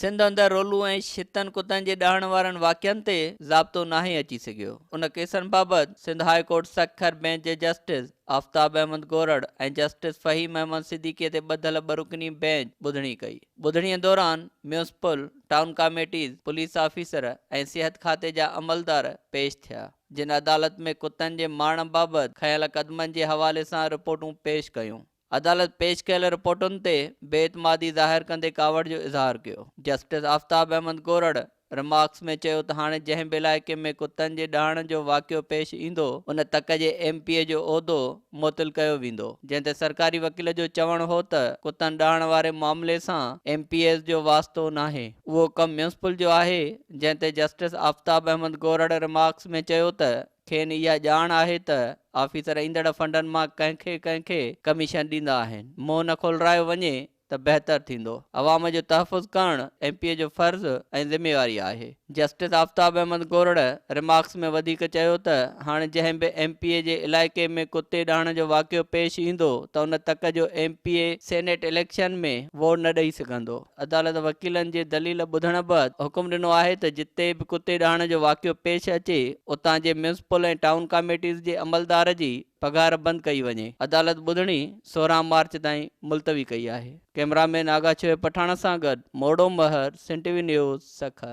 سنڌ اندر رولو ۽ شتن ڪتن جي ڏهڻ وارن واقعن تي ضابطو ناهي اچي سگهيو. ان ڪيسن بابت Sindh high court Sukkur bench جي جسٽس آفتاب احمد گورڙ ۽ جسٽس فهيم احمد صديقي تي ٻڌل ٻه رڪني بينچ ٻڌڻي ڪئي. ٻڌڻي دوران municipal, town committees, police officer ۽ صحت کاتي جا عملدار پيش ٿيا، جن عدالت ۾ ڪتن جي مارڻ بابت کنيل قدمن جي حوالي سان رپورٽون پيش ڪيون. عدالت پيش ڪيل رپورٽن تي بي اعتمادي ظاهر ڪندي ڪاوڙ جو اظهار ڪيو. جسٽس آفتاب احمد گورڙ رمارڪس ۾ چيو ته هاڻي جنهن به علائقي ۾ ڪتن جي ڏهڻ جو واقعو پيش ايندو ان تڪ جي ايم پي اي جو عهدو معطل ڪيو ويندو جنهن تي سرڪاري وڪيل جو چوڻ هو ته ڪتن ڏهڻ واري معاملي سان ايم پي ايز جو واسطو ناهي اهو ڪم ميونسپل جو آهي جنهن تي جسٽس آفتاب احمد گورڙ رمارڪس ۾ چيو ته کين اها ڄاڻ آهي ته آفيسر ايندڙ فنڊن مان ڪنهن کي ڪنهن کي ڪميشن ڏيندا آهن، منهن نه کولرايو وڃي ته بهتر ٿيندو، عوام جو تحفظ ڪرڻ ايم پي اي جو فرض ۽ ذميواري آهي. جسٽس آفتاب احمد گورڙ ريمارڪس ۾ وڌيڪ چيو ته هاڻ جنهن به ايم پي اي جي علائقي ۾ ڪتي ڏهڻ جو واقعو پيش ايندو ته ان تڪ جو M P A senate election ۾ vote نه ڏئي سگهندو. عدالت وڪيلن جي دليل ٻڌڻ بعد حڪم ڏنو آهي ته جتي به ڪتي ڏهڻ جو واقعو پيش اچي اتان جي ميونسپل ۽ ٽائون ڪاميٽيز جي عملدار جي پگهار بند ڪئي وڃي. عدالت ٻڌڻي 16 مارچ تائين ملتوي ڪئي آهي. ڪئميرا مين آغا شعيب پٺاڻ سان گڏ Moro Mehar, Sindh T V news, Sukkur.